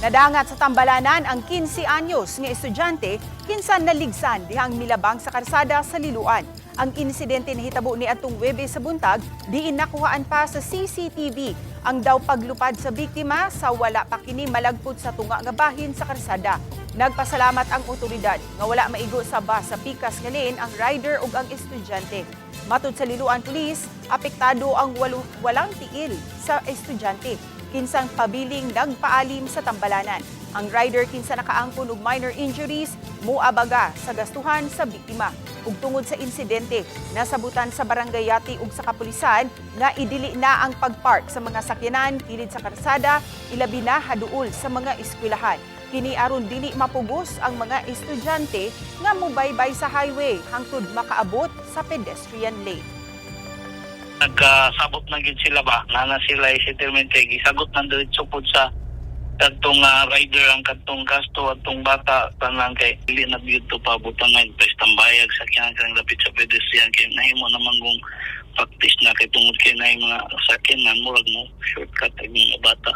Nadangat sa tambalanan ang 15 anyos nga estudyante kinsa naligsan dihang milabang sa karsada sa Liloan. Ang insidente nahitabo ni atong Webes sa buntag, diin nakuhaan pa sa CCTV ang daw paglupad sa biktima sa wala pa kini malagpot sa tunga nga bahin sa karsada. Nagpasalamat ang otoridad nga wala maigo sa bus sa pikas nga lane ang rider ug ang estudyante. Matud sa Liloan Police, apektado ang walang tiil sa estudyante kinsang pabiling nagpaalim sa tambalanan. Ang rider kinsa nakaangkon og minor injuries muabaga sa gastuhan sa biktima. Ug tungod sa insidente, nasabutan sa barangay Yati ug sa kapulisan nga idili na ang pagpark sa mga sakyanan kilid sa karsada, ilabi na haduol sa mga eskwelahan. Kini aron dili mapugos ang mga estudyante nga mubaybay sa highway hangtod makaabot sa pedestrian lane. Nagkasabot na gid sila ba na sila ay settlement kay gisagot nang diretso pod sa kadtong rider ang kadtong gasto atong bata tanan kay dili na gyud to pabutan nga tambayag sa kanang lapit sa pedestrian kay nahimo naman kung practice na kay tungod kay naay mga sakyanan, murag mo shortcut ang mga bata.